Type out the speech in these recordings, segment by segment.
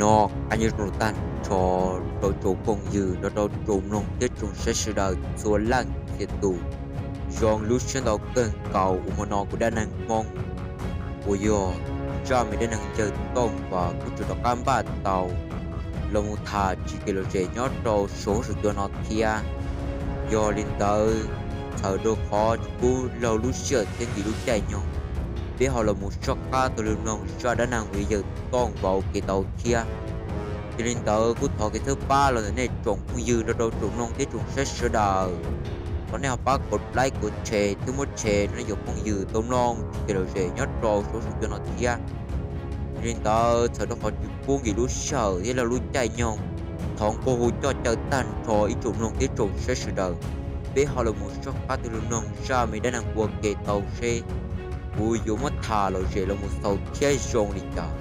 No qab nyob zoo tag nrho rau tsoom phooj ywg nrog rau tsoom mloog thiab tsoom saib sawv daws txhua leej txhia tus. Zoo lub siab ntau kawg nkaus uas hmo no kuv dab neeg Hmoob uas yog zaj me dab neeg yawg Tooj Vas kuj tseem rov qab npaj tau los mus tham tsis kev lom zem nyob rau saum huab saum cua no thiab. Yog li ntawd, txhawm rau qhov tsis pub laug lub sij hawm thiab nkim lub caij nyoog, peb ho los mus soj qab taug lw mloog zaj dab neeg uas yawg Tooj Vas ua ke tau thiab. Yog li ntawd kuj thov kev txhawb pab los ntawm nej tsoom phooj ywg nrog rau tsoom mloog thiab tsoom saib sawv daws, thov nej ho pab kom like kom share thiab muab share rau nej cov phooj ywg tau mloog tsis kev lom zem nyob rau saum huab saum cua no thiab. Yog li ntawd, txhawm rau qhov tsis pub nkim lub sij hawm thiab laug lub caij nyoog, thov nqua hu coj caw tag nrho ib tsoom mloog thiab tsoom saib sawv daws, peb ho los mus soj qab taug lw mloog zaj me dab neeg ua ke tau seb kuv yuav muab tham lom zem los mus xaus thiab zoo li cas.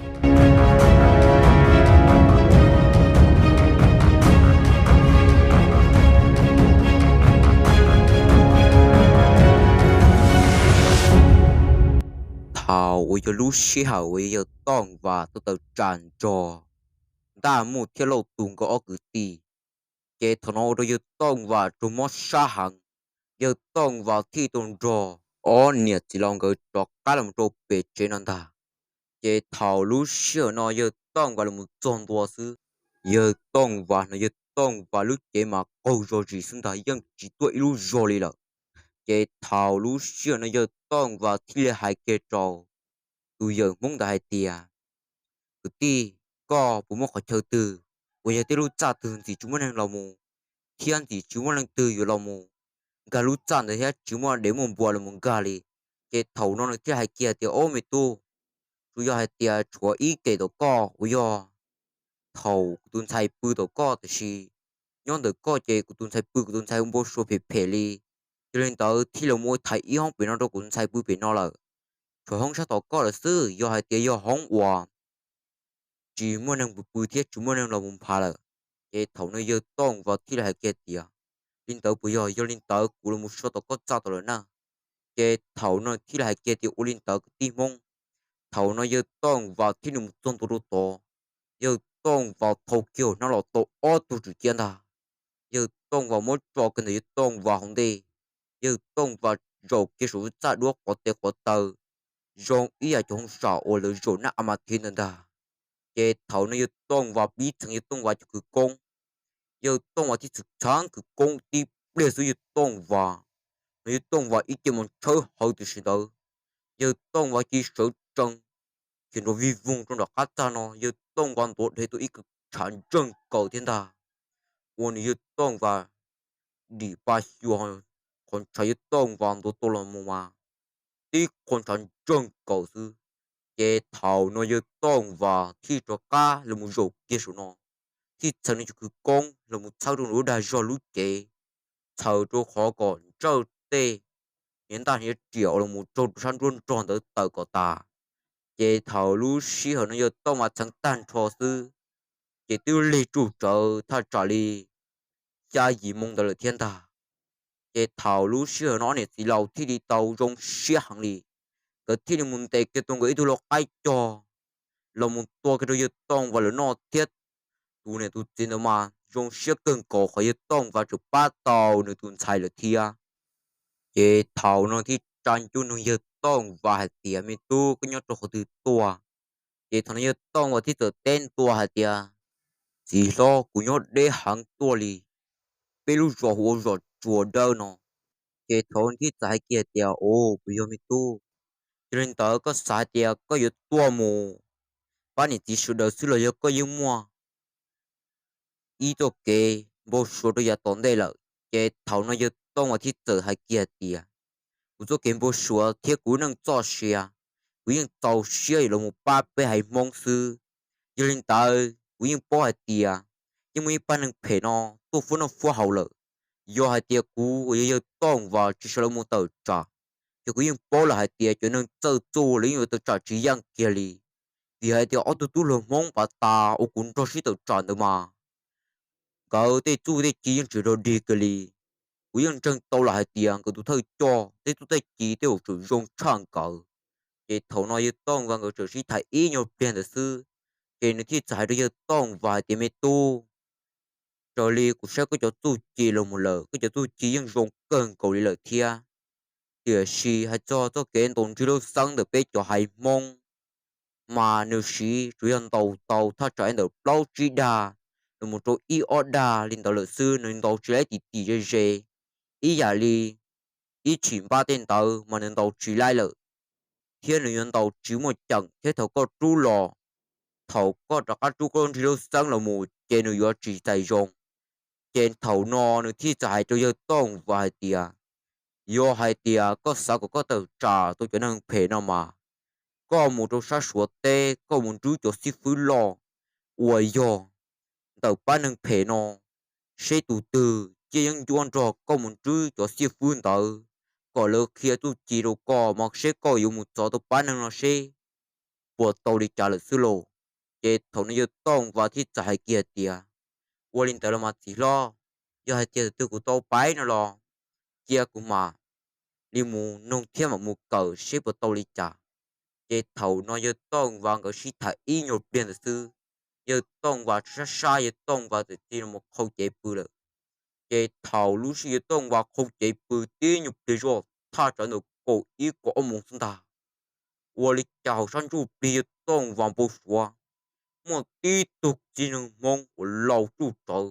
Thaum uas yog lub sij hawm uas yawg Tooj Vas tuaj tawm tsam nrog Ntaj Muj thiab Lauj Tus nkawd ob kwv tij, ces thaum no ua rau yawg Tooj Vas raug mob sab heev. Yawg Tooj Vas thiaj tau nrog ob niam txiv laus nkawd rov qab los rau pem tsev no ntag. Ces thaum lub sij hawm no yawg Tooj Vas los mus txog ntua xwb, yawg Tooj Vas no yawg Tooj Vas lub cev mas qaug zog zis xwb ntag, yeej tsis tuaj ib lub zog li lawm. Ces thaum lub sij hawm no yawg Tooj Vas thiaj li hais kiag rau tus yawm Hmoob ntawd hais tias, Kwv tij, koj puas muaj qhov chaw twg uas yog tej lub txaj twg ntxim tsis muaj neeg los mus, thiab ntxim tsis muaj leej twg yuav los mus nkag lub txaj ntawd thiab tsis muaj dev muaj npua los mus nkag li? Ces thaum no nws thiaj hais kiag tias, Ob me tub, tsuas yog hais tias tshuav ib kem tom koj uas yog thaum kuv tus ntxhais pw tom koj, tiam sis nyob ntawm koj ces kuv tus ntxhais pw kuv tus ntxhais ua npau suav phem phem li. Yog li ntawd thiaj li mus ua thaiv ib hoob pem no rau kuv tus ntxhais pw pem no lawm. Tshuav hoob sab tom koj lawm xwb, yog hais tias yog hoob uas tsis muaj neeg pw pw thiab tsis muaj neeg los mus nphav lawm. Ces thaum no yawg Tooj Vas thiaj li hais kiag tias, Li ntawd puas yog? Yog li ntawd kuv los mus so tom koj txaj tod lawm na. Ces thaum no thiaj li hais kiag tias, Ua li ntawd kwv tij Hmoob. Thaum no yawg Tooj Vas thiaj li mus txog ntua rau tod. Yawg Tooj Vas thau kiag hnab los tau ob tug tswm ciab ntag. Yawg Tooj Vas muab tso kiag ntawm yawg Tooj Vas hauv ntej. Yawg Tooj Vas zaum kiag saum txaj duab quav tes quav taw zoo ib yam cov hoo sam uas lawv zaum nab a ma thiv ntawd ntag. Ces thaum no yawg Tooj Vas pib txheev yawg Tooj Vas cov khawv koob. Yawg Tooj Vas tib txheev khawv koob tib pliag xwb yawg Tooj Vas, no yawg Tooj Vas ib ce mus tshawb hawv tam sim ntawd, yawg Tooj Vas cia li sawv tsees khiav nrov vij voog rau nram qab txaj no. Yawg Tooj Vas ntuav dheev tau ib qho ntshav ntseeg kaus thiab ntag, ua nws yawg Tooj Vas dim pa xyuas, qhov ntshav yawg Tooj Vas ntuav tau los mus mas tib qho ntshav ntseeg kaus xwb. Ces thaum no yawg Tooj Vas thiaj rov qab los mus zaum kiag saum no, thiaj txheev nws cov khawv koob los mus txhawb rau nws lub dag zog lub cev, txhawm rau qhov kom ntsawj tej hniav ntaj hniav riam uas los mus raug rau sab nruab nrog ntawd tawm kom tas. Ces thaum lub sij hawm no yawg Tooj Vas txheev tag nrho xwb, ces twb lig tsuj tsawv thaj tsam li xya yim moo ntawd lawm thiab ntag. Ces thaum lub sij hawm no ob niam txiv laus thiaj li tau zoo siab heev li, nkawd thiaj li mus ntes kiag tau nkawd ib tug lau qaib cog los mus tua kiag rau yawg Tooj Vas lawv noj thiab. Tus niam tus txiv ntawd mas zoo siab kawg nkaus qhov yawg Tooj Vas tseem pab tau nws tus ntxhais lawm thiab. Ces thaum no thiaj tsa ncu nug yawg Tooj Vas hais tias, Me tub, koj nyob rau qhov twg tuaj? Ces thaum no yawg Tooj Vas thiaj txawm teb ntua hais tias, Txiv hlob, kuv nyob deb heev tuaj li, peb lub zos hu ua zos Tsuas Dawb no. Ces thaum no thiaj txawm hais kiag tias, Au, puas yog me tub? Yog li ntawd koj xav hais tias koj yuav tuaj mus pab niam txiv sawv daws xwb los yog koj yeej muaj ib txoj kev npau suav rau yav tom ntej lawm? Ces thaum no yawg Tooj Vas thiaj txawm hais kiag tias, Kuv txoj kev npau suav thiab kuv neej txoj sia, kuv yeej txaus siab yuav los mus pab peb haiv Hmoob xwb. Yog li ntawd kuv yeej paub hais tias yeej muaj ib pab neeg phem no tuaj fuab noj fuab haus lawm. Yog hais tias kuv uas yog yawg Tooj Vas tsis sawv los mus tawm tsam, ces kuv yeej paub lawm hais tias cov neeg txawj txuj lawv yeej yuav tawm tsam tsis yeej kiag li. Vim hais tias ob tug tub hluas Hmoob pav tas uas kuv nrog sib tawm tsam ntawd mas nkawd tej txuj tej ci yeej tsis rog dig kiag li. Kuv yeej ntseeg tau lawm hais tias nkawd tus thawj coj tej txuj tej ci tej zaum tseem zoo tshaj nkawd. Ces thaum no yawg Tooj Vas nkawd tseem sib tham ib nyuag pliag ntawd xwb, Ces nws thiaj txawm hais rau yawg Tooj Vas hais tias, Me tub, raws li kuv saib koj cov txuj ci los mus lawm, koj cov txuj ci yeej zoo kawg nkaus li lawm thiab. Tiam sis hais txog txoj kev ntaus nrig lub xeeb ntawm peb cov haiv Hmoob, mas nws siv tsuas yog ntaus tau thaj tsam ntawm plaub tsib dag los mus rau ib ob dag li ntawd lawm xwb, nws ntaus tsis laib tim tim ze ze. Ib yam li ib tshim npab tej ntawd mas nws ntaus tsis laib lawm, thiab nws yuav ntaus tsis muaj ceem thiab. Thaum koj rub los, thaum koj rov qab rub koj lub nrig lub xeeb los mus ces nws yuav tsis txais zoo. Ces thaum no nws thiaj txawm hais rau yawg Tooj Vas hais tias, Yog hais tias koj xav kom koj tawm tsam tau cov neeg phem no mas, koj mus rau sab Suav teb, koj mus nrub cov xib fwb loj uas yog ntawm pab neeg phem no, seb tus twg ciaj yeeb ncuab nrog koj mus nrub cov xib fwb ntawd, kom lawv qhia txuj ci rau koj mas seb koj yuav mus txov tau pab neeg no seb puas tau li cas lawm xwb lauj. Ces thaum no yawg Tooj Vas thiaj txawm hais kiag tias, Ua li ntawd los mas txiv hlob, yog hais tias tus twg kuv tau pab no los cia kuv mam li mus noog thiab mam mus kawm seb puas tau li cas. Ces thaum no yawg Tooj Vas nkawd sib tham ib nyuag pliag ntawd xwb, yawg Tooj Vas sab sab, yawg Tooj Vas txawm tig los qhau cev pw lawm. Ces thaum lub sij yawg Tooj Vas qhau cev pw tib nyuag pliag zoj, thaj tsam ntawm kaum ib kaum ob moos xwb ntag, ua li cas hauv sab ntsuj plig yawg Tooj Vas npau suav muaj tib tug txiv neeg Hmoob uas laus tsuj tsawv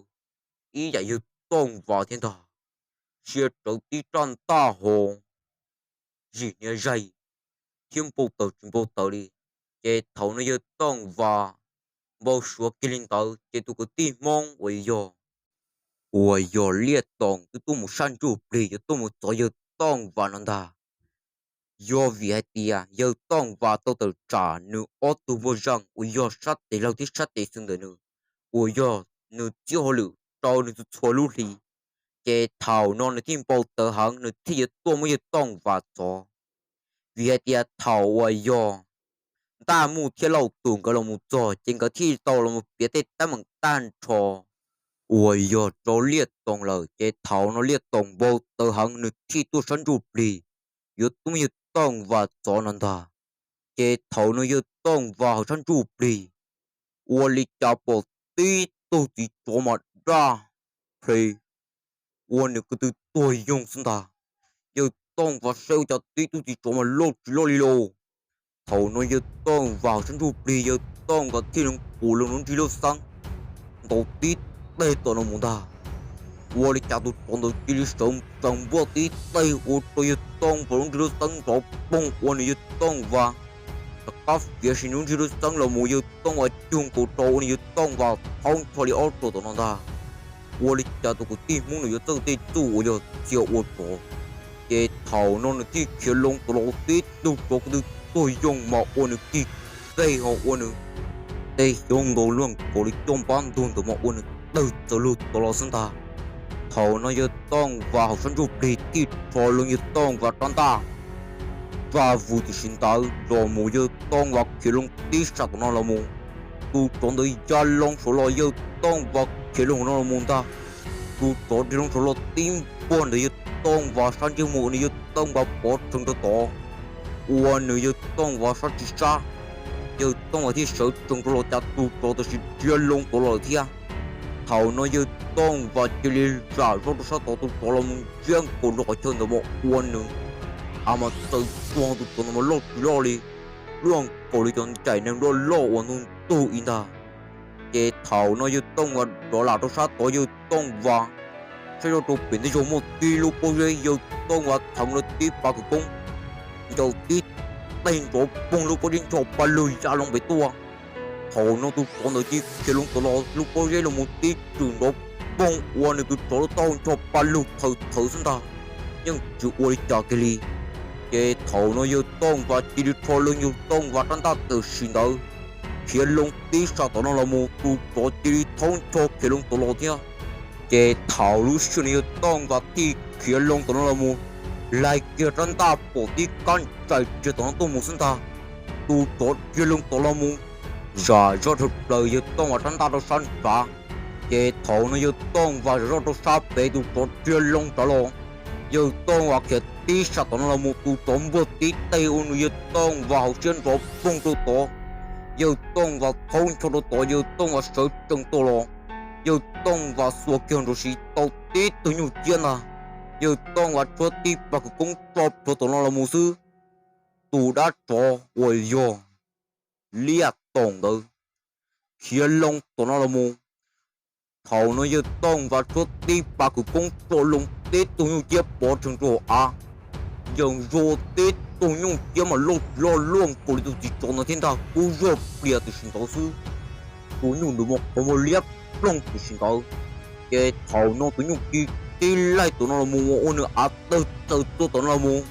ib yam yawg Tooj Vas thiab ntag, sia rawv tib raj ntaj hos zim hniav zaig thiab npau taws tsis npau taws li. Ces thaum no yawg Tooj Vas npau suav kiag li ntawd ces tus kwv tij Hmoob uas yog, uas yog Liaj Toom twb tuaj mus sab ntsuj plig yuav tuaj mus txov yawg Tooj Vas no ntag. Yog vim hais tias yawg Tooj Vas tau tawm tsam nws ob tug npoj zeej uas yog sab tes laug thiab sab tes xwb ntawm nws, uas yog nws txib hauj lwm rau nws txhua txhua lub hli. Ces thaum no nws thiaj npau taws heev, nws thiaj yuav tuaj muab yawg Tooj Vas txov. Vim hais tias thaum uas yog Ntaj Muj thiab Lauj Tus nkawd los mus txog ces nkawd thiaj tau los mus piav tej teeb meem tag nrho uas yog rau Liaj Toom lawm. Ces thaum no Liaj Toom npau taws heev, nws thiaj tuaj sab ntsuj plig yuav tuaj muab yawg Tooj Vas txov no ntag. Ces thaum no yawg Tooj Vas hauv sab ntsuj plig, ua li cas pom tib tug txiv tsov mas daj ple ua nws ko tw tuag yoog xwb ntag. Yawg Tooj Vas saib ua cas tib tug txiv tsov mas loj tsis loj li lauj. Thaum no yawg Tooj Vas hauv sab ntsuj plig, yawg Tooj Vas thiaj li qus loo lub nrig lub xeeb ntaus tib teg tom no mus ntag. Ua li cas tus tsov ntawd cia li sawv tsees npuaj tib teg ua rau yawg Tooj Vas lub nrig lub xeeb nrov poog ua nws yawg Tooj Vas rov qab fiav sim lub nrig lub xeeb los mus, yawg Tooj Vas cug nkaus rau ua nws yawg Tooj Vas thaub ncho li ob rog tom no ntag. Ua li cas tus kwv tij Hmoob nws yuav txawj tej txuj uas yog txia ua tsov. Ces thaum no nws thiaj khiav loo tod los tib tug tsov ko tw tuag yoog mas ua nws kig teg ho ua nws tej xyoob nkaus luaj nkaus li caj npab ntug ntawd mas ua nws tawg txawv lug tod los xwb ntag. Thaum no yawg Tooj Vas hauv sab ntsuj plig thiaj rho loo yawg Tooj Vas rab ntaj vaj vus tam sim ntawd los mus, yawg Tooj Vas khiav loo tib sab tom no los mus. Tus tsov ntawd ya loo saud los, yawg Tooj Vas khiav loo no los mus ntag. Tus tsov dhia loo saud los tib npuaj ntawm yawg Tooj Vas sab ntsej muag ua nws yawg Tooj Vas pov rhees rau tod, ua nws yawg Tooj Vas sab tsis sab. Yawg Tooj Vas thiaj sawv tsees rau los cas tus tsov tam sim dhia loo tod los lawm thiab. Thaum no yawg Tooj Vas cia li zam zog rau sab tod, tus tsov los mus ntsiab nkaus rau qhov chaw ntawd mas ua nws a mas txawm tuag, tus tsov ntawd mas loj tsis loj li, luaj nkaus li cov ncaim neeg loj loj uas ntug ntug ib ntag. Ces thaum no yawg Tooj Vas rov lam rau sab tod, yawg Tooj Vas saib zoj rau pem ntej zog muaj tib lub pob zeb, yawg Tooj Vas theev lawv tib pas khawv koob ncaws tib teg nrov poog, lub pob zeb ncho pa lug ya loo pem tuaj. Thaum no tus tsov ntawd cia li khiav loo tod los, lub pob zeb los mus tib tswm nrov poog ua nws tus tsov lub taub hau ncho pa lug thawv thawv xwb ntag, yeej tsis ua li cas kiag li. Ces thaum no yawg Tooj Vas cia li rho loo yawg Tooj Vas rab ntaj tam sim ntawd khiav loo tib sab tom no los mus, tus tsov cia li thaub ncho khiav loo tod los thiab. Ces thaum lub sij hawm no yawg Tooj Vas thiaj khiav loo tom no los mus, laig kiag rab ntaj pom tib kab ntsais riam tom no tuaj mus xwb ntag. Tus tsov dhia loo tom los mus, zam zoj dhau plaws yawg Tooj Vas rab ntaj rau sab nrad. Ces thaum no yawg Tooj Vas zam zoj rau sab pem, tus tsov dhia loo rov los, yawg Tooj Vas khiav tib sab tom no los mus, tus tsov npuaj tib teg ua nws yawg Tooj Vas hauv siab nrov poog rau tod, Yawg Tooj Vas thaub ncho rau tod, Yawg Tooj Vas sawv tsees tuaj los, Yawg Tooj Vas xuas kiag nrov siv tau tib tug nyuj ciab ntag. Yawg Tooj Vas tshuab tib pab kwv koob tso plhuav tom no los mus xwb, tus dab tsov uas yog Liaj Toom ntawd khiav loo tom no los mus. Thaum no Yawg Tooj Vas tshuab tib pab kwv koob tso loo tib tug nyuj ciab pov rhees rau hauv av, yees zog tib tug nyuj ciab mas loj loj luaj nkaus li tus txiv tsov ntawd thiab ntag, kub zog plias tam sim ntawd xwb. Tus nyuj ntawd mas qhov muag liab ploog tam sim ntawd. Ces thaum no tus nyuj ci tib laig tom no los mus ua nws av tawg txaws tuaj tom no los mus.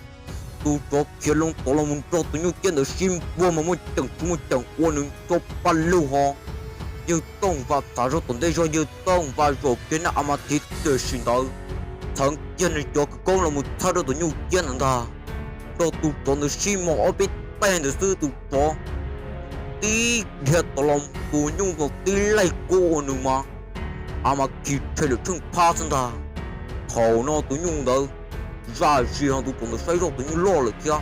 Tus tsov khiav loo tom los mus nrog tus nyuj ciab ntawd sib npuag mas muaj ceem tsis muaj ceem ua nws ncho paj lug ho. Yawg Tooj Vas txav zog tom ntej zog, Yawg Tooj Vas zaum kiag nab a ma thiv tam sim ntawd, txheev kiag nws cov kwv koob los mus txhawb rau tus nyuj ciab ntawd ntag. Nrog tus tsov ntawd sib mos ob peb teg ntawd xwb tus tsov tib dhia tom los tus nyuj ntawd tib laig kub ua nws mas a ma khi rhe lawm tsheej phab xwb ntag. Thaum no tus nyuj ntawd zaj zis ho tus tsov ntawd saib zoj tus nyuj loj lawm thiab.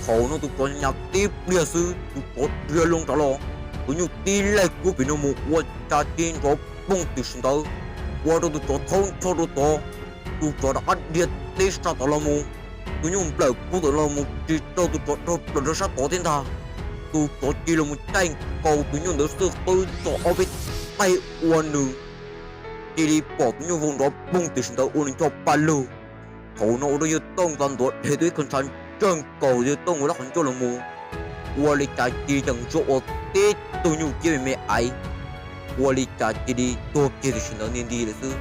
Thaum no tus tsov nyas tib pliag xwb tus tsov dhia loo nrad los, tus nyuj tib laig kub pem no mus ua cas ci nrov poog tam sim ntawd, ua rau tus tsov thaub ncho rau tod. Tus tsov rov qab dhia tib sab tom los mus, tus nyuj nplawm kub tom los mus tsis raug tus tsov dhau plaws rau sab tod thiab ntag. Tus tsov ci los mus caij nkaus tus nyuj ntawd xwb qwb txog ob peb teg ua nws cia li pom tus nyuj vau nrov poog tam sim ntawd ua nws ncho paj lug. Thaum no ua rau Yawg Tooj Vas ntuav dhev tuaj ib qho ntshav ntsawg nkaus Yawg Tooj Vas lub qhov ncauj los mus, ua li cas ci yees zog ua tib tug nyuj ciab me me aiv, ua li cas cia li tuag kiag tam sim ntawd nti nti lawm xwb.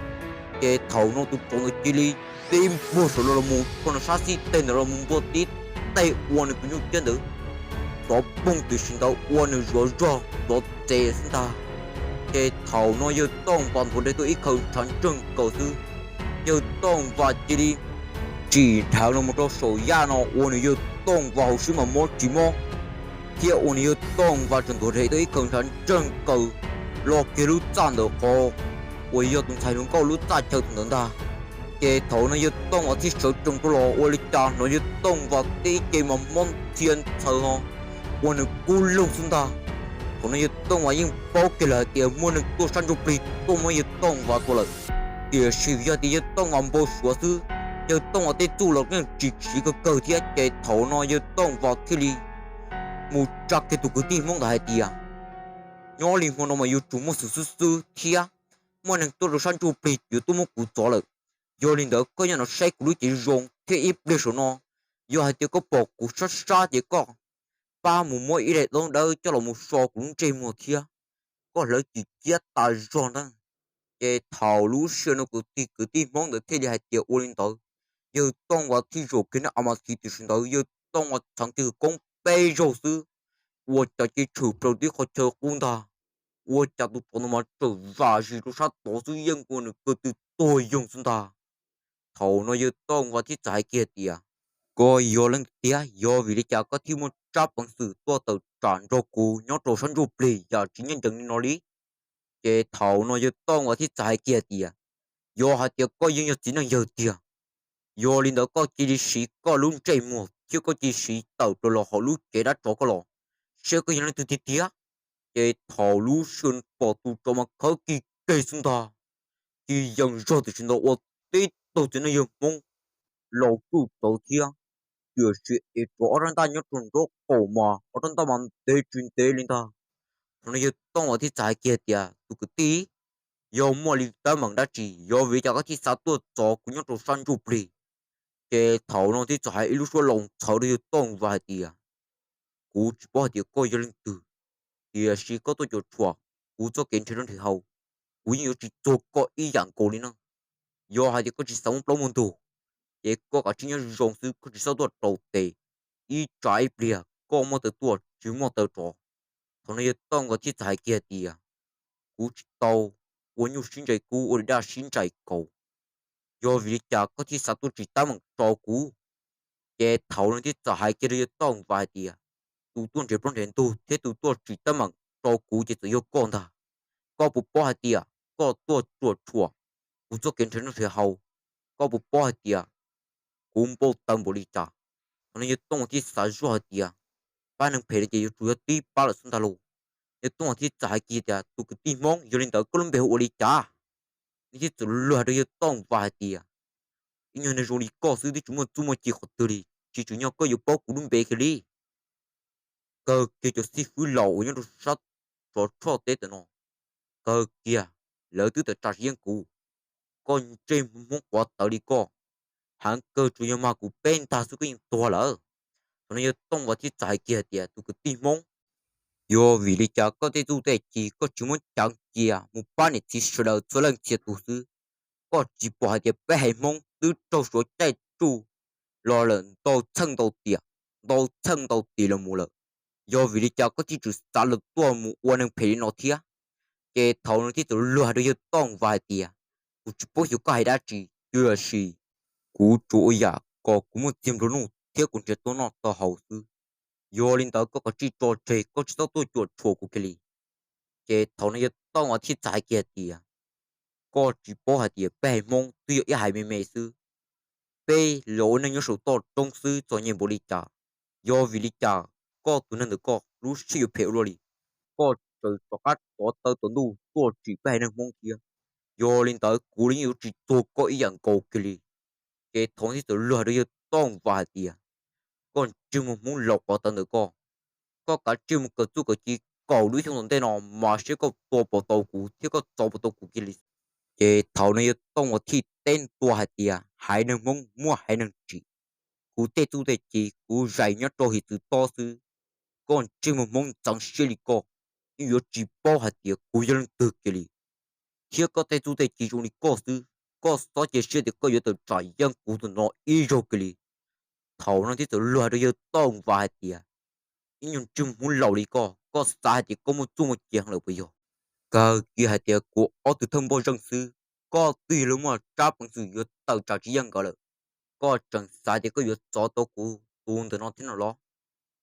Ces thaum no tus tsov ntawd cia li tib npuag saum no los mus rho nws sab xib teg ntawd los mus npuaj tib teg ua nws tus nyuj ciab ntawd nrov poog tam sim ntawd ua nws zuav zog nrov txev xwb ntag. Ces thaum no Yawg Tooj Vas ntuav dhev tuaj ib qho ntshav ntsawg nkaus xwb, Yawg Tooj Vas cia li tsim dheev los mus rau saum yaj no ua nws Yawg Tooj Vas hauv siab mas mob tsis mob, thiab ua nws Yawg Tooj Vas tseem ntuav dhev tuaj ib qho ntshav ntsawg nkaus los kiag lub txaj ntawm qhov uas yog tus ntxhais hluas nkauj lub txaj chaw tus ntawd ntag. Ces thaum no Yawg Tooj Vas thiaj sawv tsees rau los ua li cas hnov Yawg Tooj Vas tib ce mas mob ntxhia ntxhaws ho ua nws kub lug xwb ntag. Thaum no Yawg Tooj Vas yeej paub kiag lawm hais tias muaj neeg tuaj sab ntsuj plig tuaj muab Yawg Tooj Vas tua lawm. Tiam sis yog tias Yawg Tooj Vas npau suav xwb, Yawg Tooj Vas tej txuj los yeej tsis siv kawg kawg thiab. Ces thaum no Yawg Tooj Vas thiaj li mus tsa kiag tus kwv tij Hmoob ntawd hais tias, nyob li hmo no mas yuav tsum muaj xwm xwb xwb thiab, muaj neeg tuaj rau sab ntsuj plig yuav tuaj muab kuv txov lawm. Yog li ntawd koj nyob no saib kuv lub cev zoo thiab ib pliag saum no, yog hais tias koj pom kuv sab sab ces koj pab mus muab ib daim ntaub dawb coj los mus so kuv lub ntsej muag thiab, koj hlawv cim ciab tas zog ntag. Ces thaum lub sij hawm no kwv tij kwv tij Hmoob ntawd thiaj li hais tias ua li ntawd. Yawg Tooj Vas thiaj zaum kiag nab a ma thiv tam sim ntawd Yawg Tooj Vas txheev kiag kwv koob peb zaug xwb, ua cas ci tshwm plaws tib qhov chaw qub ntag. Ua cas tus tsov ntawd mas txawm vam zis rau sab tod xwb yeej ua nws kaw tw tuag yoog xwb ntag. Thaum no Yawg Tooj Vas thiaj txawm hais kiag tias, koj yog leej twg tiag? Yog vim li cas koj thiaj muaj tsab peev xwm tuaj tawm tsam nrog kuv nyob rau sab ntsuj plig yam tsis ncaj ncees li no li? Ces thaum no Yawg Tooj Vas thiaj txawm hais kiag tias, yog hais tias koj yeej yog txiv neej yawg tiag, yog li ntawd koj cia li siv koj lub ntsej muag thiab koj cia li siv tawm plaws los hauv lub cev dab tsov koj los, saib koj yog leej twg tiag tiag. Ces thaum lub sij hawm pom tus tsov mas khawb kig keg xwb ntag, ci yees zog tam sim ntawd ua tib tug txiv neej yawg Hmoob laus tsuj tsawv thiab. Tiam sis es tsov ob rab ntaj nyob rau nraub qaum mas ob rab ntaj mas ntev tsis ntev li ntag. Thaum no Yawg Tooj Vas thiaj txawm hais kiag tias, tus kwv tij, yog muaj li teeb meem dab tsi, yog vim li cas koj thiaj xav tuaj txov kuv nyob rau sab ntsuj plig? Ces thaum no thiaj txawm hais ib lub suab laus ntxhawv rau Yawg Tooj Vas hais tias, kuv tsis paub hais tias koj yog leej twg, tiam sis koj tuaj cuam tshuam kuv txoj kev nrhiav noj nrhiav haus, kuv yeej yuav tsis txuag koj ib yam nkaus li no. Yog hais tias koj tsis xav muaj plaub muaj ntug, ces koj kav tsij nyob zoo xwb, koj tsis txhob tuaj rau tes, ib tsam ib pliag koj muaj taw tuaj tsis muaj taw rov. Thaum no Yawg Tooj Vas thiaj txawm hais kiag tias, kuv tsis tau ua nyuj sib ntsais kub ua li dab sib ntsais kaus, yog vim li cas koj thiaj xav tuaj tsim teeb meem rau kuv? Ces thaum no thiaj txawm hais kiag rau Yawg Tooj Vas hais tias, tus tuaj nrhiav plaub nrhiav ntug thiab tus tuaj tsim teeb meem rau kuv ces txawm yog koj ntag. Koj puas paub hais tias koj tuaj cuam tshuam kuv txoj kev nrhiav noj nrhiav haus? Koj puas paub hais tias kuv npau taws npaum li cas? Thaum no Yawg Tooj Vas thiaj xav zoj hais tias, pab neeg phem li ces yuav tsum yog tib pab lawm xwb ntag lauj. Yawg Tooj Vas thiaj txawm hais kiag tias, tus kwv tij Hmoob, yog li ntawd koj lub npe hu ua li cas? Nws thiaj txawm luag rau yawg Tooj Vas hais tias, ib nyuag neeg zoo li koj xwb twb tsis muaj txuj muaj ci qhov twg li, tsis tsim nyog koj yuav paub kuv lub npe kiag li. Kawg kiag cov xib fwb laus uas nyob rau sab Tsov Tshoj teb ntawm no, kawg kiag lawv twb tawm tsam tsis yeej kuv. Koj ntsej muag Hmoob quav tawv li koj, heev kawg tsuas yog mag kuv peb ntag xwb koj yeej tuag lawm. Thaum no yawg Tooj Vas thiaj txawm hais kiag hais tias, tus kwv tij Hmoob, yog vim li cas koj tej txuj tej ci koj tsis muab ceev cia mus pab niam txiv sawv daws txhua leej txhia tus xwb? Koj tsis pom hais tias peb haiv Hmoob twb raug suav caij tsuj los lawm ntau txheej ntau tiam, ntau txheej ntau tiam los mus lawm, yog vim li cas koj thiaj tseem xav los tuaj mus ua neeg phem li no thiab? Ces thaum no thiaj txawm luag rau yawg Tooj Vas hais tias, kuv tsis paub xyov koj hais dab tsi, tiam sis kuv tsuas ua yam kom kuv muaj txiag nplua nuj thiab kuv nrhiav tuaj noj tuaj haus xwb. Yog li ntawd koj kav tsij tso tseg, koj tsis txhob tuaj cuam tshuam kuv kiag li. Ces thaum no yawg Tooj Vas thiaj txawm hais kiag hais tias, koj tsis paub hais tias peb haiv Hmoob twb yog ib haiv me me xwb, peb los ua neej nyob saum toj roob xwb txom nyem npaum li cas, yog vim li cas koj tus neeg ntawm koj lub siab yuav phem ua luaj li? Koj tseem rov qab tov taw tom ntuj tuaj tsim peb haiv neeg Hmoob thiab. Yog li ntawd kuv los yeej yuav tsis tuag koj ib yam nkaus kiag li. Ces thaum no thiaj txawm luag rau yawg Tooj Vas hais tias, koj ntsej muag Hmoob laus quav tawv ntawm koj, koj kav tsij mus kawm txuj kawm ci kaum lub xyoo tom ntej no mas seb koj tua puas tau kuv thiab koj txov puas tau kuv kiag li. Ces thaum no yawg Tooj Vas thiaj teb ntua hais tias, haiv neeg Hmoob muaj haiv neeg tsim, kuv tej txuj tej ci kuv zais nyob rau hiav txwv tob xwb. Koj ntsej muag Hmoob ntxeev siab li koj, yeej yuav tsis paub hais tias kuv yog leej twg kiag li, thiab koj tej txuj tej ci zoo li koj xwb, koj txhob cia siab tias koj yuav tawm tsam yeej kuv tus no ib zaug kiag li. Thaum no thiaj txawm luag rau yawg Tooj Vas hais tias, ib nyuag ntsej muag Hmoob laus li koj, koj xav hais tias koj muaj txuj muaj ci heev lawm puas yog? Kawg kiag hais tias kuv ob tug thawj npoj zeej xwb, koj twb yog lawv muaj tsab peev xwm yuav tawm tsam tsis yeej nkawd lawm, koj tseem xav tias koj yuav txov tau kuv tus ntawm no thiab no los?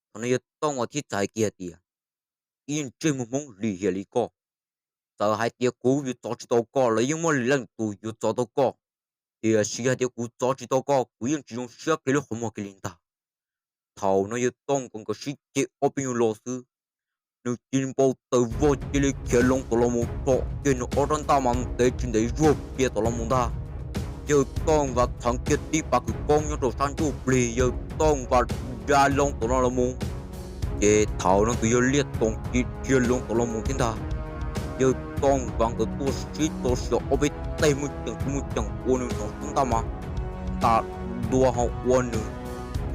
Thaum no yawg Tooj Vas thiaj txawm hais kiag hais tias, ib ntsej muag Hmoob lim hiam li koj, txawm hais tias kuv yuav txov tsis tau koj los yeej muaj leej twg yuav txov tau koj, tiam sis yog hais tias kuv txov tsis tau koj kuv yeej tsis zoo siab kiag lub qhov muag kiag li ntag. Thaum no yawg Tooj Vas nkawd sib ceg ob peb nyuag lo xwb, nws cia li npau taws vog cia li khiav loo tom los mus tsom kiag nws ob rab ntaj mas ntev tsis ntev zuag plias tom los mus ntag. Yawg Tooj Vas txheev kiag tib pas kwv koob nyob rau sab ntsuj plig, yawg Tooj Vas da loo tom no los mus. Ces thaum no tus yawg Liaj Toom cia li dhia loo tom los mus thiab ntag. Yawg Tooj Vas nkawd tuaj sib txog sib ob peb teg muaj ceem muaj ceem ua nws hnov sab ntaj mas nta dua ho ua nws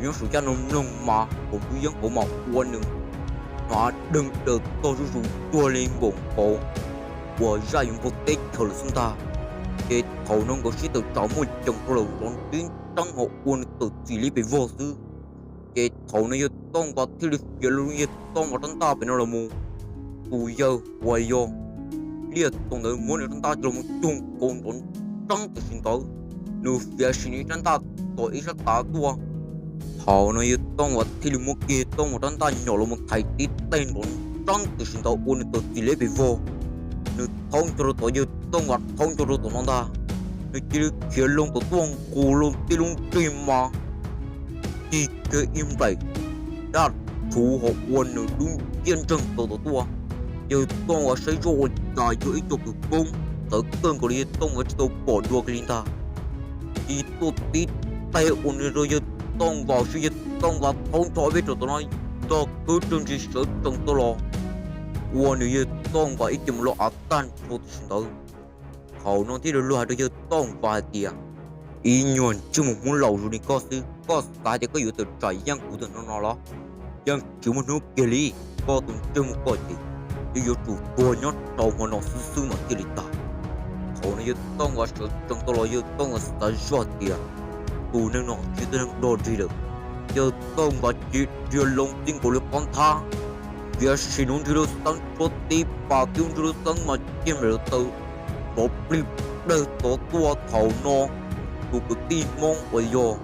nyob saum caj no mloog mas hauv ntuj yeeb hauv mas ua nws hnov deeg daws tog zuj zus cuag li npaum nkaus uas zaj yuav npog teb chaws lawm xwb ntag. Ces thaum no nkawd sib tawm tsam muaj ceem rau lawm nrov nrib nreeb ho ua nws tawm txim li pes vog xwb. Ces thaum no yawg Tooj Vas thiaj li khiav loo yawg Tooj Vas rab ntaj pem no los mus. Tus yawg uas yog Liaj Toom ntawd muab nws rab ntaj coj los mus cug nkaus nrov nreeb tam sim ntawd, nws fiav sim nws rab ntaj tom ib sab tav tuaj. Thaum no yawg Tooj Vas thiaj li muab kiag Tooj Vas rab ntaj nyom los mus thaiv tib teg nrov nreeb tam sim ntawd ua nws tawm txim li pes vog. Nws thaub nco rau tom, yawg Tooj Vas thaub nco rau tom no ntag, nws cia li khiav loo tom tuaj nqus loo tib lub nrig mas tig kiag ib nplaim daj rhuv ho ua nws dub nciab nreeg plaws tom tuaj. Yawg Tooj Vas saib zoj ua cas yog ib co kwv koob txawv kawg nkaus li, yawg Tooj Vas tsis tau pom dua kiag li ntag. Cia li tuaj tib teg ua nws rau yawg Tooj Vas, yawg Tooj Vas thaub nco peb rau tom no, nrog khwb rwg ntsis sawv tsees tuaj los ua nws yawg Tooj Vas ib ce mus loj av tag nrho tam sim ntawd. Thaum no thiaj li luag hais rau yawg Tooj Vas hais tias, ib nyuag ntsej muag Hmoob laus zoo li koj xwb, koj xav tias koj yuav tawm tsam yeej kuv tus no no los? Yeej tsis muaj hnub kiag li, koj tus ntsej muag koj ces yeej yuav tsum tuag nyob rau hmo no xwb xwb mas thiaj li tag. Thaum no yawg Tooj Vas sawv tsees tuaj los yawg Tooj Vas xav zoj tias, tus neeg no tsis yog tus neeg dog dig lawm. Yawg Tooj Vas cia li dhia loo txij nkaus li qab nthab, tiam sis nws nrig lub xeeb tshuab tib pas, tib nrig lub xeeb mas cia li nplaim taws nrov plig plawg tod tuaj. Thaum no tus kwv tij Hmoob uas yog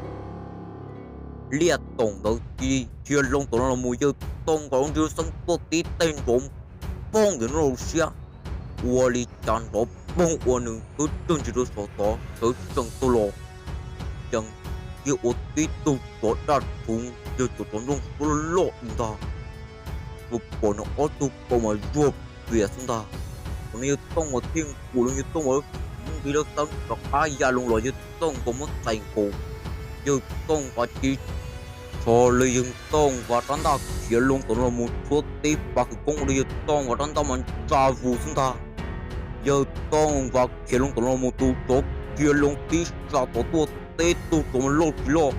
Liaj Toom ntawd cia li dhia loo tom no los mus, yawg Tooj Vas nrig lub xeeb tuaj tib teg nrov poog ntawm no rau siab, ua li cas nrov poog ua nws khwb rwg ntsis rau saum tod sawv tsees tuaj los, ces cia ua tib tug tsov daj rhuv yog cov tsov nplooj suab loj loj li ntag. Tsuas pom nws ob tug kaus mas zuag piam xwb ntag. Thaum no yawg Tooj Vas thiaj nqus loo yawg Tooj Vas lub nrig laj xeeb rov qab ya loo los yawg Tooj Vas muab txais nkaus. Yawg Tooj Vas cia li rho lawv yawg Tooj Vas rab ntaj khiav loo tom no los mus tshuab tib pas kwv koob ua rau yawg Tooj Vas rab ntaj mas ntsa vus xwb ntag. Yawg Tooj Vas khiav loo tom no los mus tus tsov khiav loo tib sab tod tuaj tib tug tsov mas loj tsis loj.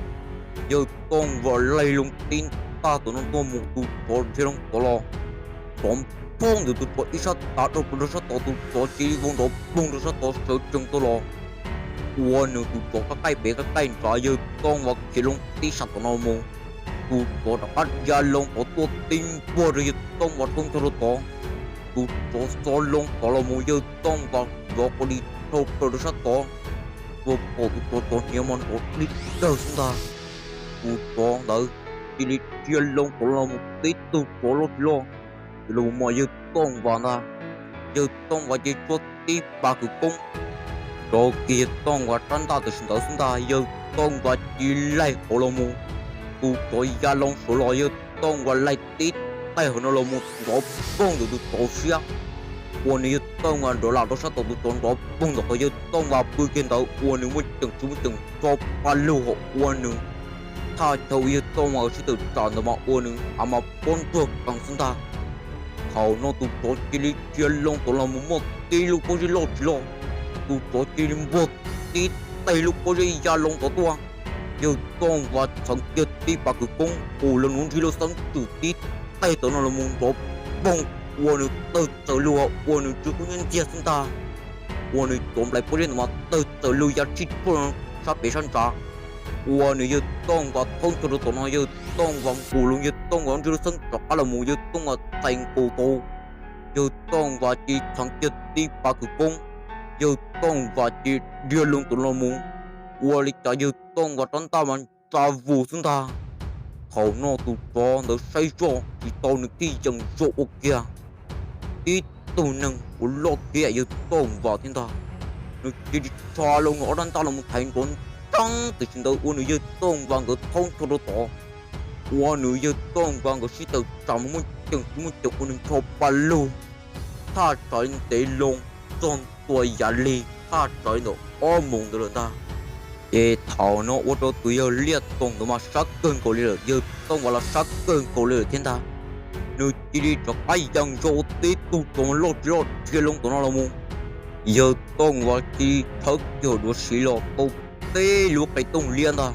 Yawg Tooj Vas laig loo tib ntaj tom no tuaj mus tus tsov dhia loo tod los nrov nphoob ntawm tus tsov ib sab tav dhau plaws rau sab tod tus tsov cia li vau nrov poog rau sab tod sawv tsees tuaj los. Ua nws tus tsov qab qaij pem qab qaij nrad yawg Tooj Vas khiav loo tib sab tom no los mus tus tsov rov qab dhia loo tod tuaj tib npuaj rau yawg Tooj Vas thoob ncho rau tod. Tus tsov xov loo tod los mus yawg Tooj Vas nrov quas dis dhau plaws rau sab tod. Tsuas pom tus tsov txov hniav mas nrov dib dawg xwb ntag. Tus tsov ntawd cia li dhia loo tod los mus tib tug tsov loj tsis loj, cia li los mus mos yawg Tooj Vas ntag. Yawg Tooj Vas cia li tshuab tib pas kwv koob rau kiag yawg Tooj Vas rab ntaj tam sim ntawd xwb ntag yawg Tooj Vas cia li laig hauv los mus. Tus tsov ya loo saud los yawg Tooj Vas laig tib taig hauv no los mus nrov poog ntawm tus tsov siab. Ua nws yawg Tooj Vas nrov lam rau sab tod tus tsov nrov poog ntawm qhov yawg Tooj Vas pw kiag ntawd ua nws muaj ceem tsis muaj ceem tso pa lug hauv ua nws thaj chaw uas yawg Tooj Vas sib tawm tsam ntawd mas ua nws av mas pob ntsuag qees xwb ntag. Thaum no tus tsov cia li dhia loo tod los mus muaj tib lub pob zeb loj tsis loj. Tus tsov cia li npuaj tib taig lub pob zeb ya loo tod tuaj. Yawg Tooj Vas txheev kiag tib pas kwv koob qus los nws nrig laj xeeb tswm tib taig tod no los mus nrov poog ua nws tawg txawm lug ua nws tsw kub nyiab ntxiag xwb ntag. Ua nws cov nplais pob zeb ntawd mas tawg txawm lug ya tsij tshuaj sab pem sab nrad. Ua nws yawg Tooj Vas thoob ncho rau tom no yawg Tooj Vas nqus loo yawg Tooj Vas nrig laj xeeb rov qab los mus yawg Tooj Vas txais nkaus tau. Yawg Tooj Vas cia li txheev kiag tib pas kwv koob, yawg Tooj Vas cia li dhia loo tom no los mus, ua li cas yawg Tooj Vas rab ntaj mas ntsa vus xwb ntag. Thaum no tus tsov ntawd saib zoj tsis tau nws thiaj yees zoj ua kiag tib tug neeg uas loj kiag yawg Tooj Vas thiab ntag. Nws cia li rho loo nws ob rab ntaj los mus thaiv nrov nreeb tam sim ntawd ua nws yawg Tooj Vas nkawd thoob ncho rau tod. Ua nws yawg Tooj Vas nkawd sib tawm tsam mus muaj ceem tsis muaj ceem ua nws ncho pa lug thaj tsam li ntev loo txog ntua yav lig thaj tsam li ntawm ob moos ntawd lawm ntag. Ces thaum no ua rau tus yawg Liaj Toom ntawd mas sab kawg nkaus li lawm, yawg Tooj Vas los sab kawg nkaus li lawm thiab ntag. Nws cia li rov qab yees zoj ua tib tug tsov mas loj tsis loj dhia loo tom no los mus. Yawg Tooj Vas cia li thawb kiag duav siv los tau tib lub qe tooj liab ntag.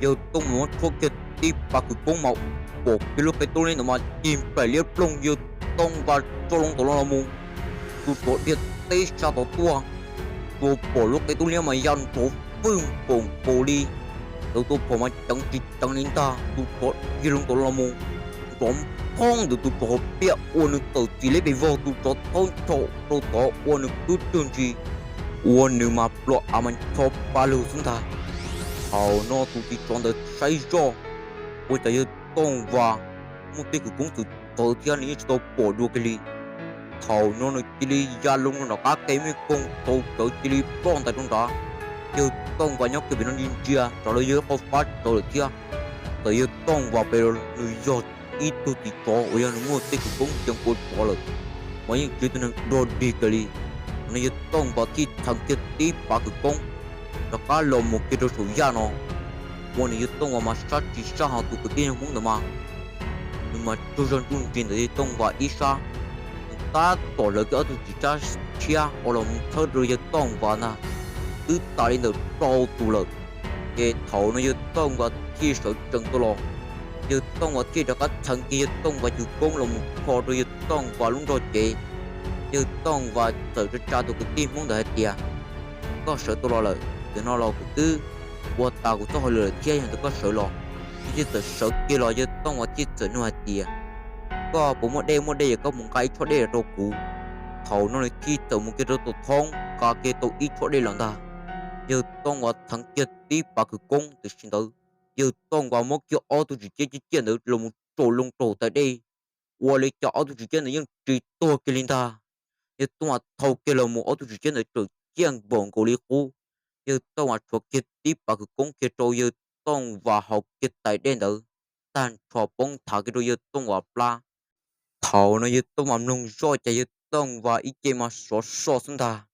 Yawg Tooj Vas muab tshuab kiag tib pas kwv koob mas pom kiag lub qe tooj liab ntawd mas cig nplaim liab ploog yawg Tooj Vas tso loo tom no los mus. Tus tsov dhia tib sab tod tuaj, tsuas pom lub qe tooj liab mas ya nrov fwj npaum nkaus li tawv tua phom mas ceev tsis ceev li ntag. Tus tsov dhia loo tom no los mus nrov nphoob ntawm tus tsov hauv pliaj ua nws tawm txim liab pes vog, tus tsov thoob ncho rau tod ua nws khwb rwg ntsis, ua nws mas plua av mas ncho pa lug xwb ntag. Thaum no tus txiv tsov ntawd saib zoj, ua cas yawg Tooj Vas muaj tej kwv koob txwm txawv thiab nws yeej tsis tau pom dua kiag li. Thaum no nws cia li ya loo rau nram qab ke me koog tau cawv cia li ploj ntais rau nrad. Yawg Tooj Vas nyob kiag pem no ntsia ntsia raws lawv yawg lub qhov fab tsawv lawm thiab. Txawm yawg Tooj Vas pem los nws yog ib tug txiv tsov uas yog nws muaj tej kwv koob yees ua tsov lawm, mas yeej tsis yog tus neeg dog dig kiag li. Thaum no yawg Tooj Vas thiaj txheev kiag tib pas kwv koob rov qab los mus kiag rau saum yaj no. Ua nws yawg Tooj Vas mas sab tsis sab hos tus kwv tij Hmoob ntawd mas nws mas tsaug zog nruj nris ntawm yawg Tooj Vas ib sab. Nws tab tom hlawv kiag ob tug txiv tsab tshiab uas los mus txhawb rau yawg Tooj Vas ntag, twb tas li ntawm rau tus lawm. Ces thaum no yawg Tooj Vas thiaj sawv tsees tuaj los, yawg Tooj Vas thiaj rov qab txheev kiag yawg Tooj Vas cwg koob los mus kho rau yawg Tooj Vas lub nrog cev. Yawg Tooj Vas txawm tsa tsa tus kwv tij Hmoob ntawd hais tias, koj sawv tau los lawm, tam no los kuv twb ua tas kuv txoj hauj lwm lawm thiab, yog ntawd koj sawv los. Nws thiaj txawm sawv kiag los yawg Tooj Vas thiaj txawm nug hais tias, koj puas muaj dej? Muaj dej es koj mus nqa ib tshob dej los rau kuv. Thaum no nws thiaj txawm mus kiag rau tom thoob nqa kiag tau ib tshob dej los ntag. Yawg Tooj Vas txheev kiag tib pas kwv koob tam sim ntawd, yawg Tooj Vas muab kiag ob tug txiv tshiab ciaj ciaj ntawd los mus tsaum loo rau tais dej, ua li cas ob tug txiv tshiab ntawd yeej tsis tuag kiag li ntag. Yawg Tooj Vas thau kiag los mus ob tug txiv tshiab ntawd txawm ciaj npaum nkaus li qub. Yawg Tooj Vas tshuav kiag tib pas kwv koob kiag rau yawg Tooj Vas hauv kiag tais dej ntawd, tag nrho poob thav kiag rau yawg Tooj Vas plab. Thaum no yawg Tooj Vas mloog zoj ces yawg Tooj Vas ib ce mas sov so xwb ntag.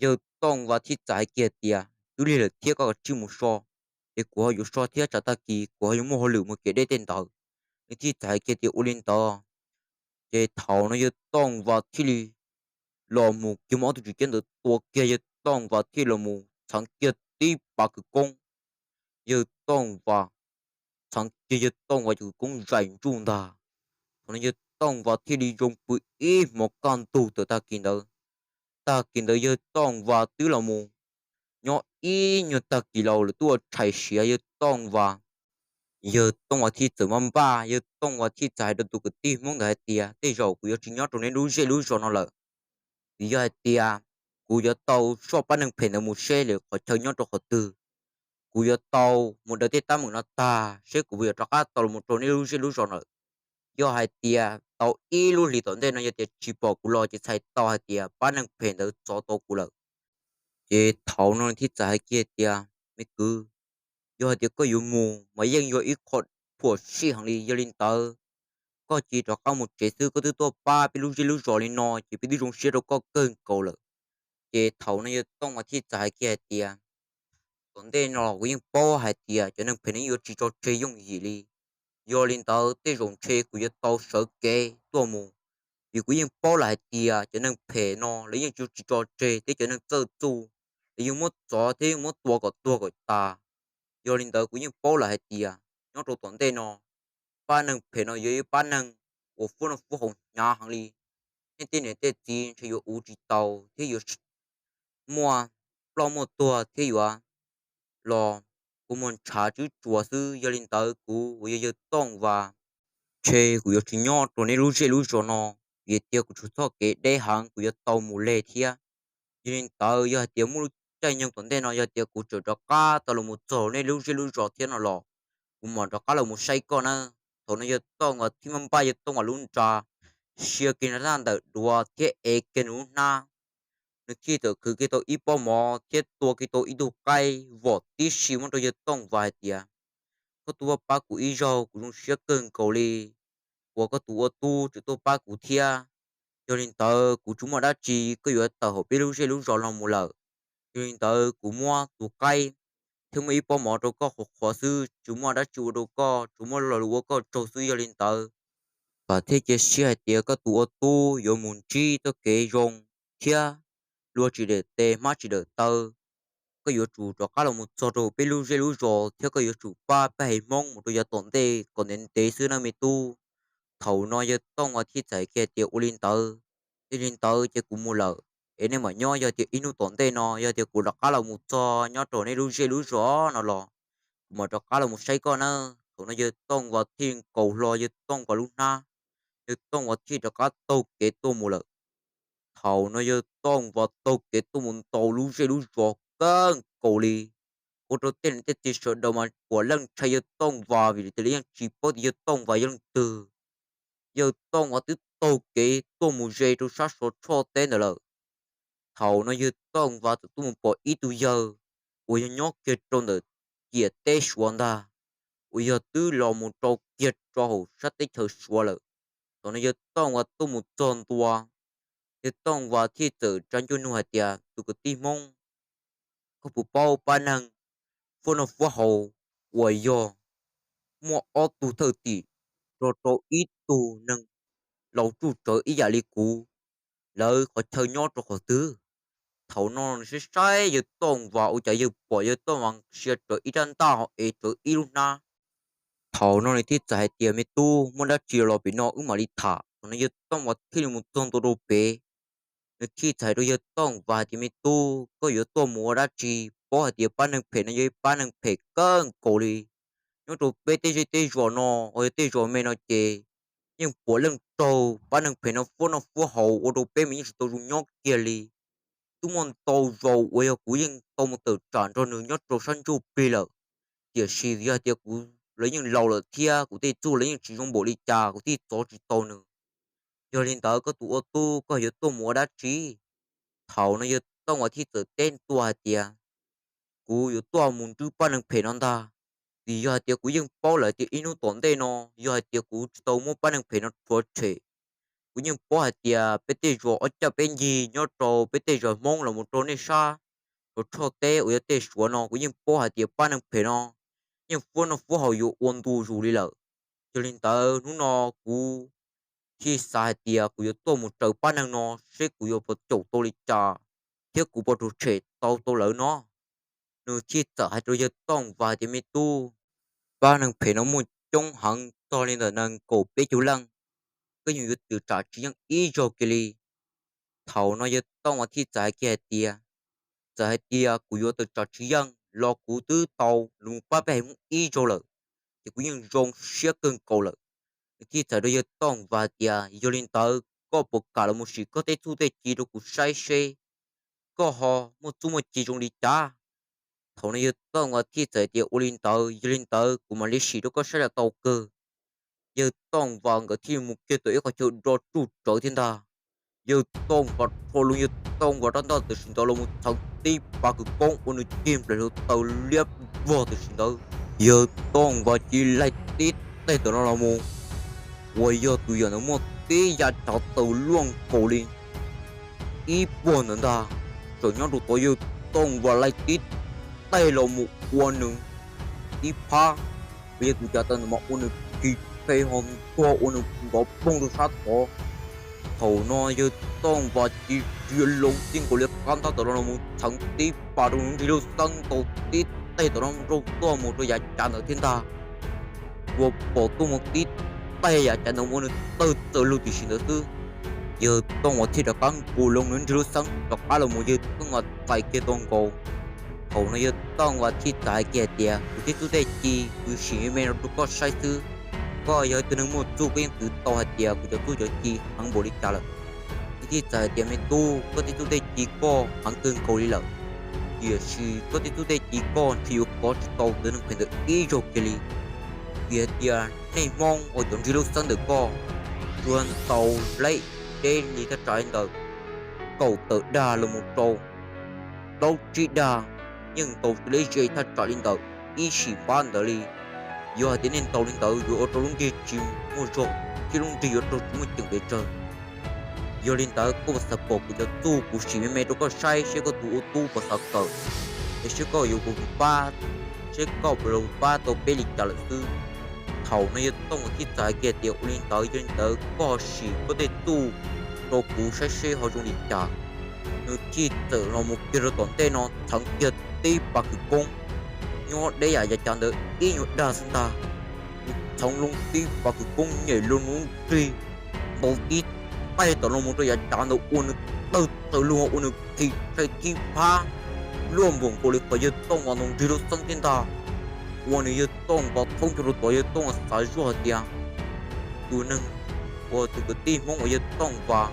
Yawg Tooj Vas thiaj txawm hais kiag tias, twb lig lawm thiab, koj kav tsij mus so, ces kuv ho yuav so thiab, tsam tag kis kuv ho yuav muaj hauj lwm mus kev deb tej ntawd. Nws thiaj txawm hais kiag tias ua li ntawd. Ces thaum no yawg Tooj Vas thiaj li los mus kiag muab ob tug tswm ciab ntawd tua kiag, yawg Tooj Vas thiaj los mus txheev kiag tib pas kwv koob. Yawg Tooj Vas txheev kiag, yawg Tooj Vas cov kwv koob zaim ntsuj ntag. Thaum no yawg Tooj Vas thiaj li zoo pw ib hmos kaj ntug tawm tag kis ntawd. Tag kis ntawd yawg Tooj Vas twb los mus nyob ib nyuag tag kis los lawv twb ua tshais siav yawg Tooj Vas. Yawg Tooj Vas thiaj txawm maj npaj, yawg Tooj Vas thiaj txawm hais rau tus kwv tij Hmoob ntawd hais tias, tej zaum kuv yuav tsis nyob rau neb lub zej lub zos no lawm, vim yog hais tias kuv yuav tau soj pab neeg phem ntawd mus seb lawv qhov chaw nyob rau qhov twg. Kuv yuav tau mus daws tej teeb meem no tag seb kuv puas yuav rov qab tau los rau neb lub zej lub zos lawm. Yog hais tias tau ib lub hlis tom ntej no yog tias tsis pom kuv los ces txhais tau hais tias pab neeg phem ntawd txov tau kuv lawm. Ces thaum no thiaj txawm hais kiag tias, me kwv, yog hais tias koj yuav mus mas yeej yog ib qho phuam sij heev li, yog li ntawd koj cia li rov qab mus tsev xwb, koj twb tuaj pab peb lub zej lub zos li no ces peb twb zoo siab rau koj kawg nkaus lawm. Ces thaum no yawg Tooj Vas thiaj txawm hais kiag hais tias, tom ntej no kuv yeej paub hais tias cov neeg phem no yeej yuav tsis tso tseg yooj yim li. Yog li ntawd tej zaum ntshe kuv yuav tau sawv kev tuaj mus, vim kuv yeej paub lawm hais tias cov neeg phem no lawv yeej tsis tso tseg thiab cov neeg txawj txuj, lawv yeej muab txov thiab yeej muab tua kom tuag kom tas. Yog li ntawd kuv yeej paub lawm hais tias nyob rau tom ntej no pab neeg phem no yog ib pab neeg uas fuab noj fuab haus hnyav heev li. Nej tej niam tej txiv ntshe yuav ua tsis tau thiab yuav muaj ploj muaj tuag thiab yuav los kua muag ntshav tswb tsuas xwb. Yog li ntawd kuv uas yog yawg Tooj Vas, ntshe kuv yuav tsis nyob rau neb lub zej lub zos no, vim tias kuv tshuav txoj kev deb heev kuv yuav tau mus leg thiab. Yog li ntawd yog hais tias muaj lub caij nyoog tom ntej no yog tias kuv tseem rov qab tau los mus txog nej lub zej lub zos thiab no los kuv mam rov qab los mus saib koj na. Thaum no yawg Tooj Vas thiaj maj npaj yawg Tooj Vas lub nra, sia kiag nws lub ntawm duav thiab ev kiag nws lub hnab. Nws thiaj txawm khwv kiag tau ib pob mov thiab tua kiag tau ib tug qaib vom tib si muab rau yawg Tooj Vas hais tias, koj tuaj pab kuv ib zaug kuv zoo siab kawg nkaus li uas koj tus ua tub tseem tuaj pab kuv thiab. Yog li ntawd kuv tsis muaj dab tsi, koj yuav tawm hauv peb lub zej lub zos no mus lawm. Yog li ntawd kuv muab tus qaib thiab muaj ib pob mov rau koj qhuas qhuas xwb, tsis muaj dab tsi ua rau koj, tsuas muab lo lus ua koj tsaug xwb. Yog li ntawd vam thiab cia siab hais tias koj tus ua tub yuav mus ntsib txoj kev zoo thiab luag tsis dawm tes hmab tsis dawm taw. Koj yuav tsum rov qab los mus txog rau peb lub zej lub zos thiab koj yuav tsum pab peb haiv Hmoob mus rau yav tom ntej kom ntev ntev xwb nawb me tub. Thaum no yawg Tooj Vas thiaj txawm hais kiag tias ua li ntawd, yog li ntawd ces kuv mus lawm es nej mam nyob, yog tias ib hnub tom ntej no yog tias kuv rov qab los mus txog nyob rau nej lub zej lub zos no los kuv mam rov qab los mus saib koj na. Thaum no yawg Tooj Vas thiaj nkaus hlo yawg Tooj Vas lub hnab, yawg Tooj Vas thiaj rov qab taug kev tuaj mus lawm. Thaum no yawg Tooj Vas taug kev tuaj mus ntaus lub zej lub zos kawg nkaus li, ua rau tej niam tej txiv sawv daws mas puav leej ntshai yawg Tooj Vas vim tias lawv yeej tsis paub tias yawg Tooj Vas yog leej twg. Yawg Tooj Vas twb taug kev tuaj mus ze rau sab Suav tshoj teb ntawd lawm. Thaum no yawg Tooj Vas txawm tuaj mus pom ib tug yawg uas yog nyob kiag rau ntawm ciam teb Suav ntag, uas yog twb los mus rau kiag rau hauv sab teb chaws Suav lawm. Thaum no yawg Tooj Vas tuaj mus txog ntua, yawg Tooj Vas thiaj txawm tsa ncuj nug hais tias, tus kwv tij Hmoob, koj puas paub pab neeg fuab noj fuab haus uas yog muaj ob tug thwj tim nrog rau ib tug neeg laus tsuj tsawv ib yam li kuv, lawv qhov chaw nyob rau qhov twg? Thaum no nws saib saib yawg Tooj Vas ua cas yawg pom yawg Tooj Vas sia rawv ib rab ntaj ho ev rawv ib lub hnab. Thaum no nws thiaj txawm hais tias, me tub, muaj dab tsi los pem no wb mam li tham. Thaum no yawg Tooj Vas thiaj li mus txog ntua rau pem, nws thiaj txawm hais rau yawg Tooj Vas hais tias, me tub, koj yuav tuaj mus ua dab tsi? Paub hais tias pab neeg phem no yog ib pab neeg phem kawg nkaus li. Nyob rau peb tej zej tej zos no, uas yog tej zos me no ces yeej puav leej raug pab neeg phem no fuab noj fuab haus ua rau peb mas yeej tsis tau zoo nyob kiag li. Twb muaj ntau zaus uas yog kuv yeej tau mus tawm tsam nrog nws nyob rau sab ntsuj plig lawm, tiam sis yog hais tias kuv, lawv yeej laus lawm thiab kuv tej txuj lawv yeej tsis zoo npaum li cas, kuv thiaj txov tsis tau nws. Yog li ntawd koj tus ua tub, koj yuav tuaj mus ua dab tsi? Thaum no yawg Tooj Vas thiaj txawm teb ntua hais tias, kuv yuav tuaj mus nrhiav pab neeg phem no ntag, vim yog hais tias kuv yeej paub lawm tias ib hnub tom ntej no yog hais tias kuv tsis tau muab pab neeg phem no rhuav tshem, Kuv yeej paub hais tias peb tej zos ob caj peb ncig nyob rau peb tej zos Hmoob los mus rau nej sab Suav Tshoj teb uas yog tej Suav no, kuv yeej paub hais tias pab neeg phem no yeej fuab noj fuab haus yuav ua ntu zus li lawm. Yog li ntawd hnub no kuv thiaj xav hais tias kuv yuav tuaj mus raws pab neeg no seb kuv yuav puas caum tau li cas thiab kuv puas rau tshem tau tau lawv no. Nws thiaj txawm hais rau yawg Tooj Vas tias, Me tub, pab neeg phem no muaj coob heev, txog li ntawm nees nkaum peb caug leej, koj yeej yuav tawm tsam tsis yeej ib zaug kiag li. Thaum no yawg Tooj Vas thiaj txawm hais kiag hais tias, Txawm hais tias kuv yuav tawm tsam tsis yeej los kuv twb tau los pab peb haiv Hmoob ib zaug lawm, ces kuv yeej zoo siab kawg nkaus lawm. Nws thiaj txawm rau yawg Tooj Vas tias, Yog li ntawd koj puas kam los mus sim koj tej txuj tej ci rau kuv saib seb koj ho muaj txuj muaj ci zoo li cas? Thaum no yawg Tooj Vas thiaj txawm tias, Ua li ntawd, yog li ntawd kuv mam li sim rau koj saib los tau kawg. Yawg Tooj Vas nkawd thiaj mus kiag tom ib qhov chaw do tsuj tsawv thiab ntag. Yawg Tooj Vas rho loo yawg Tooj Vas rab ntaj tam sim ntawd los mus txheev tib pas kwv koob ua nws cig nplaim hluav taws liab vog tam sim ntawd. Yawg Tooj Vas cia li laig tib teg tom no los mus, uas yog tus yawm ntawd muaj tib yav cav taws luaj nkaus li ib puag ntawd ntag, txawm nyob rau tod yawg Tooj Vas laig tib teg los mus ua nws ib phab, uas yog tus yav taws ntawd mas ua nws khi phe ho ntuag ua nws nrov poog rau sab tod. Thaum no yawg Tooj Vas cia li ria loo txij nkaus li qab ntaj tom no los mus txheev tib pas rau nws nrig lub xeeb ntaus tib teg tom no rau tuaj mus rau yav cav ntawd thiab ntag. Uas pom tuaj mus tib teg yav cav ntawd ua nws tawg txawm lug tam sim ntawd xwb, yawg Tooj Vas thiaj rov qab nkaus loo nws nrig lub xeeb rov qab los mus yawg Tooj Vas txais kiag tau nkaus. Thaum no yawg Tooj Vas thiaj txawm hais kiag hais tias, Kuv tej txuj tej ci kuv sim me me no rau koj saib xwb. Koj yog ib tug neeg muaj txuj koj yeej twv tau hais tias kuv cov txuj cov ci heev npaum li cas lawm. Nws thiaj txawm hais tias, Me tub, koj tej txuj tej ci koj heev kawg nkaus li lawm, tiam sis koj tej txuj tej ci koj ntshe yuav kov tsis tau tus neeg phem ntawd ib zaug kiag li. Vim hais tias nej Hmoob uas cov nrig lub xeeb ntawm koj tsuas ntaus laib deb li thaj tsam li ntawm kaum tawm dag los mus rau plaub tsib dag, yeej ntaus tsis laib ze thaj tsam li ntawm ib sim fab ntawd li. Yog hais tias nej ntaus li ntawd yuav ua rau lub nrig tsis muaj zog thiab lub nrig yuav raug tsis muaj ceem pes tsawg. Yog li ntawd koj puas xav pom kuv cov txuj kuv sim me me rau koj saib seb koj tus ua tub puas xav kawm, es seb koj yuav puas pab, seb koj puas los pab tau peb li cas lawm xwb. Thaum no yawg Tooj Vas thiaj txawm hais kiag tias, Ua li ntawd yog li ntawd koj sim koj tej txuj rau kuv saib seb ho zoo li cas. Nws thiaj txawm los mus kiag rau tom ntej no txheev kiag tib pas kwv koob nyob deb yam yav cav ntawd ib nyuag dag xwb ntag. Nws txheev loo tib pas kwv koob nyem loo nws lub nrig, ntaus tib teg tom no mus rau yav cav ntawd ua nws tawg txawm lug ua nws khi tshee tib phab luaj npaum nkaus li qhov yawg Tooj Vas ntaus nrig lub xeeb thiab ntag. Ua nws yawg Tooj Vas thoob nco rau tod yawg Tooj Vas xav zoj hais tias tus neeg uas tus kwv tij Hmoob uas yawg Tooj Vas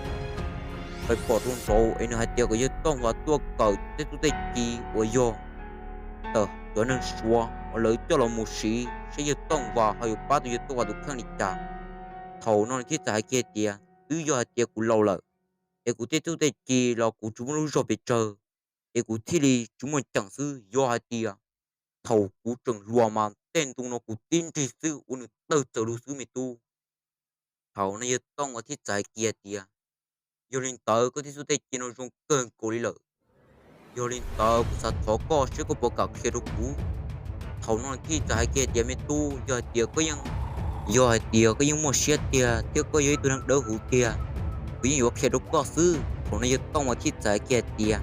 pais pom rau nraud es nws hais tias kom yawg Tooj Vas tuaj kawm tej txuj tej ci uas yog tawm cov neeg Suav uas lawv coj los mus siv seb yawg Tooj Vas ho yuav pab tau yawg Tooj Vas tus kheej li cas. Thaum no nws thiaj txawm hais kiag tias, Twb yog hais tias kuv laus lawm, es kuv tej txuj tej ci los kuv tsis muaj lub zog pes tsawg, es kuv thiaj li tsis muaj ceem xwb. Yog hais tias thaum kuv tseem hluas mas tej ntu no kuv tib nrig xwb ua nws tawg txawm lug xwb me tub. Thaum no yawg Tooj Vas thiaj txawm hais kiag tias, Yog li ntawd koj tej txuj tej ci no zoo kawg nkaus li lawm. Yog li ntawd kuv xav thov koj seb koj puas kam qhia rau kuv. Thaum no thiaj txawm hais kiag tias, Me tub, yog hais tias koj yeej, yog hais tias koj yeej muaj siab tiag thiab koj yog ib tug neeg dawb huv tiag, kuv yeej yuav qhia rau koj xwb. Thaum no yawg Tooj Vas thiaj txawm hais kiag tias,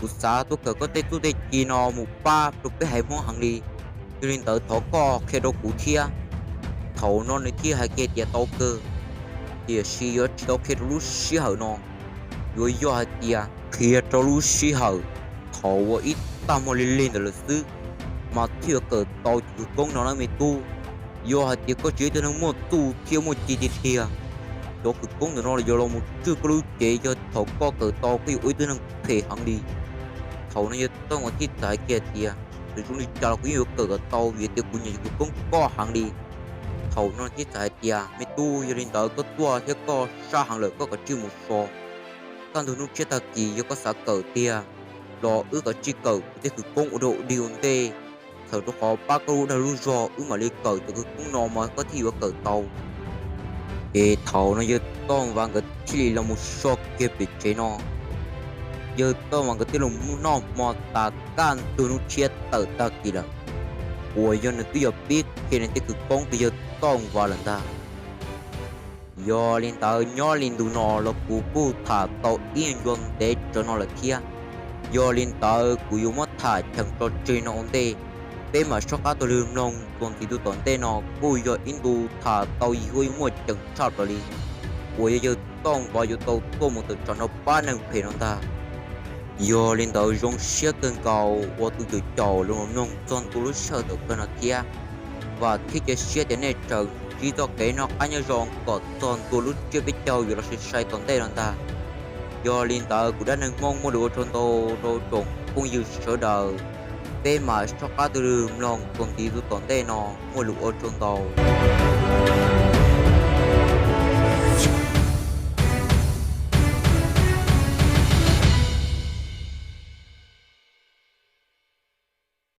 Kuv xav tuaj kawm koj tej txuj tej ci no mus pab rau peb haiv Hmoob heev li. Yog li ntawd thov koj qhia rau kuv thiab. Thaum no nws thiaj hais kiag tias, Tau kawg, tiam sis yuav tsis tau qhia rau lub sij hawm no. Yuav yog hais tias qhia rau lub sij hawm thaum uas ib tag hmo lig lig ntawd lawm xwb mas thiaj yuav kawm tau cov khawv koob no na me tub. Yog hais tias koj tsis yog ib tug neeg muaj txuj thiab muaj ci tiag tiag, cov khawv koob ntawm no los yuav los mus tswj koj lub cev, yog thaum koj kawm tau koj yuav ua ib tug neeg phem heev li. Thaum no yawg Tooj Vas thiaj txawm hais kiag tias, Txawm zoo li cas los kuv yeej yuav kawm kom tau vim tias kuv nyiam cov khawv koob koj heev li. Thaum no thiaj txawm hais tias, Me tub, yog li ntawd koj tuaj thiab koj sab heev lawm koj kav tsij mus so. Kaj ntug hnub tshiab tag kis yog koj xav kawm tiag los wb kav tsij kawm kuv tej khawv koob ua rau dig ua ntej, txhawm rau qhov pab koj lub dag lub zog wb mam li kawm cov khawv koob no mas koj thiaj yuav kawm tau. Ces thaum no yawg Tooj Vas nkawd thiaj li los mus so kiag pem tsev no. Yawg Tooj Vas nkawd twb los noj hmo tas kaj ntug hnub tshiab tawm tag kis lawm, uas yog nws twb yog pib qhia nws tej kwv koob rau yawg Tooj Vas lawm ntag. Yog li ntawd nyob li ntu no los kuv kuj tham tau ib ncua ntev tsawv no lawm thiab. Yog li ntawd kuv yuav muab tham cheem tso tseg no ua ntej, peb mam soj qab taug lw mloog txuas ntxiv ntu tom ntej no kuj yog ib ntu tham tau yig huab yug muaj ceem tshaj plaws li, uas yog yawg Tooj Vas yuav tau tuaj mus tawm tsam nrog pab neeg phem no ntag. Yog li ntawd zoo siab kawg nkaus uas tus caum caum los mloog txog ntua lub sij hawm thaum kawg no thiab. Vam thiab cia siab tias nej tseem ntsib txoj kev noj qab nyob zoo kom txog ntua lub tsiab peb caug yuav los sai sai tom ntej no ntag. Yog li ntawd kuv dab neeg Hmoob muaj lus ua tsaug ntau rau tsoom phooj ywg sawv daws. Peb mam soj qab taug lw mloog txuas ntxiv ntu tom ntej no, muaj lus ua tsaug ntau.